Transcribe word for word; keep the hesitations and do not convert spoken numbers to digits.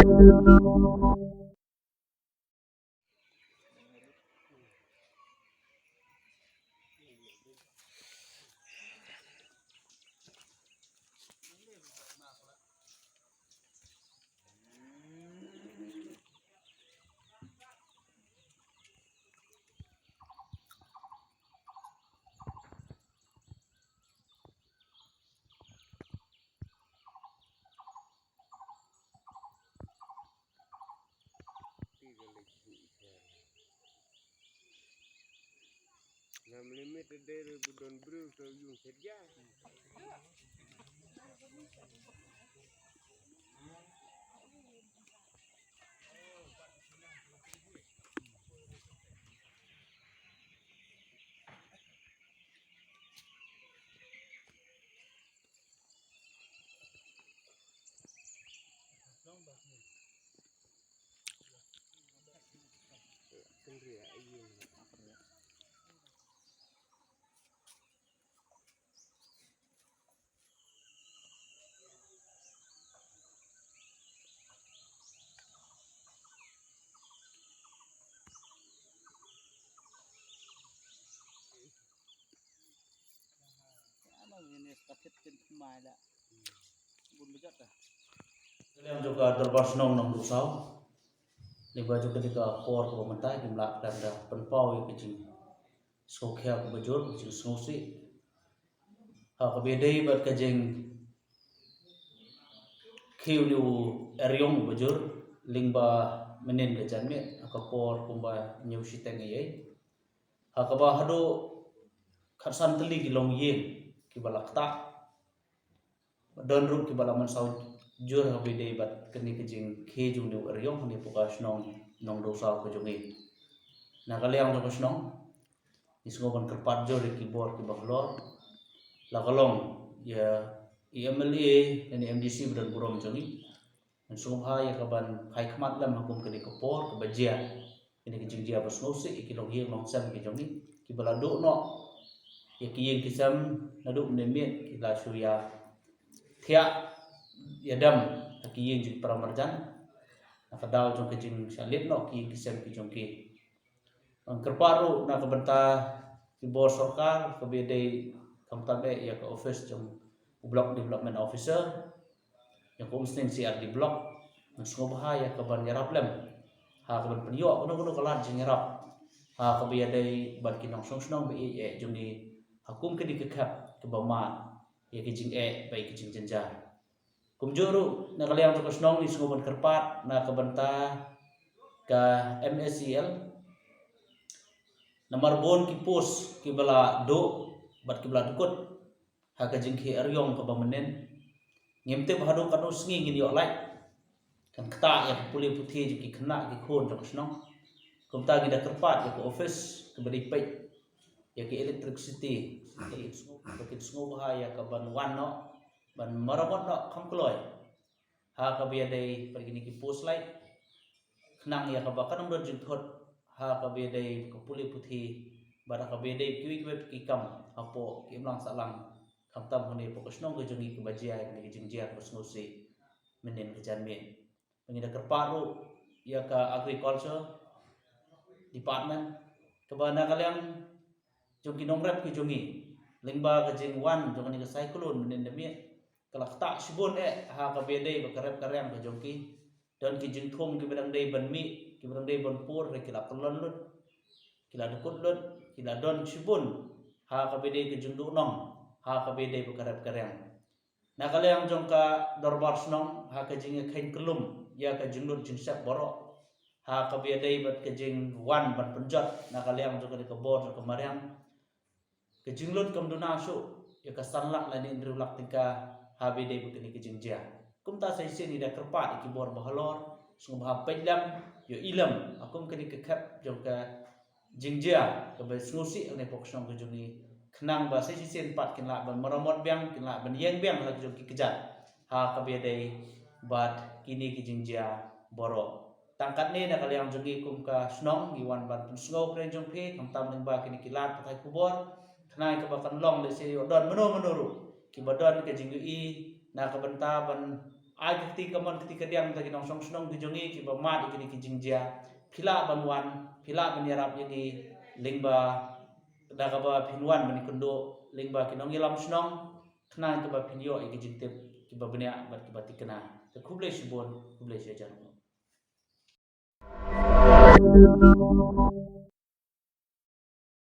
Ngam limit de re budon bru to yung sedia. Ka liang jong ka Dorbar Shnong Nongduksaw, lyngba jong kane ka por kaba mynta, kim lah khlem da pynpaw ïa ka jingsngewkhia kaba jur, ka jingsngewsih. Ha kaba ïadei bad ka jingkhie une u eriong uba jur lyngba mynnin ka janmiet, ha ka por kumba hynñiew shiteng eiei. Ha kaba haduh khatsan tylli ki longïing kiba la ktah. Don ruh kiba la mynsaw jur ha kaba ïadei bad kane ka jingkhie jong une u eriong hangne hapoh ka shnong Nongduksaw ka jong ngi. Na ka liang jong ka shnong, ngi sngew ban kyrpad jur ïa ki bor kiba halor, la ka long ïa i M L A lane M D C ba don burom jong ngi. Ngan sngewbha ïa ka ban phai khmat lem ha kum kane ka por kaba jia kane ka jingjia ba sngewsih ïa ki longïing longsem ki jong ngi kiba la duh noh ïa ki ïing ki sem naduh mynne miet, ki la shu ïa thiah ïa dem ha ki ïing jong ki para marjan na ka daw jong ka jingshah leit noh ki ïing ki sem ki jong ki. Ngan kyrpad ruh na ka bynta ki bor sorkar kaba ïadei khamtam eh ïa ka office jong u Block Development Officer, ïa ka Umsning C R D Block, ngan sngewbha ïa ka ban ïarap lem ha ka ban pynïoh kano kano ka lad jingïarap ha kaba ïadei bad ki nongshong shnong ba ïeit eh jong ngi ha kum kane ka khep kaba mad ïa ka jingeh bad ïa ka jingjynjar. Kumjuh ruh na ka liang jong ka shnong ngi sngew ban kyrpad na ka bynta ka M S E L. Namar bun ki post kiba la duh bad kiba la dkut ha ka jingkhie eriong kaba mynnin. Ngim tip haduh katno sngi ngin ïoh lait. Kan ktah ïa ka pule puthi jong ki khynnah ki khun jong ka shnong. Kumta ngi da kyrpad ïa ka office kaba dei peit ïa ka electricity, ba kin sngewbha ïa ka ban wan noh ban maramot noh kham kloi ha kaba ïadei bad kine ki post light, khnang ïa kaba kan ym don jingthut ha kaba ïadei ka pule puthi bad ha kaba ïadei kiwei kiwei ki kam hapoh ki imlang sahlang, khamtam hangne hapoh ka shnong ka jong ngi kaba jia ïa kane ka jingjia kaba sngewsih mynnin ka janmiet. Ngi da kyrpad ruh ïa ka Agriculture Department kaba na ka liang jong ki nongrep ki jong ngi, lyngba ka jingwan jong kane ka cyclone mynnin da miet, ka la ktah shibun eh ha kaba ïadei bad ka rep ka riang ka jong ki. Don ki jingthung kiba dang dei ban mih, kiba dang dei ban pur, ki la kyllon lut, ki la dkut lut, ki la don shibun ha kaba ïadei ka jingduhnong ha kaba ïadei bad ka rep ka riang. Na ka liang jong ka dorbar shnong, ha ka jingïakheiñ kyllum ïa ka jinglut jingsep baroh, ha kaba ïadei bad ka jingwan ban pynjot na ka liang jong kane ka bor jong ka mariang, ka jinglut kam duna shuh ïa ka san lak lane hynriew lak tyngka ha kaba ïadei bad kane ka jingjia. Kumta sa shisien ngi da kyrpad ïa ki bor ba halor, sngewbha peit lem, ïohi lem ha kum kane ka khep jong ka jingjia kaba sngewsih hangne hapoh ka shnong ka jong ngi, khnang ba sa shisien pat kin lah ban maramot biang, kin lah ban ïeng biang ha la ki jong ki kjat ha kaba ïadei bad kine ki jingjia baroh. Tang katne na ka liang jong ngi kum ka shnong ngi wan ban pynsngew pyrshah jong phi khamtam lyngba kine ki lad pathai khubor, khnang kaba kan long lehse ïoh don mano mano ruh kiba don ka jingïohi na ka bynta ban ai ka kti kamon kti kadiang ïa ki nongshong shnong ki jong ngi kiba mad ïa kine ki jingjia. Phi lah ban wan, phi lah ban ïarap ïa ngi lyngba da kaba phin wan ban ïakynduh lyngba ki nongïalam shnong, khnang kaba phin ïoh ïa ki jingtip kiba bniah bad kiba thikna. Te khublei shibun, khublei shihajar.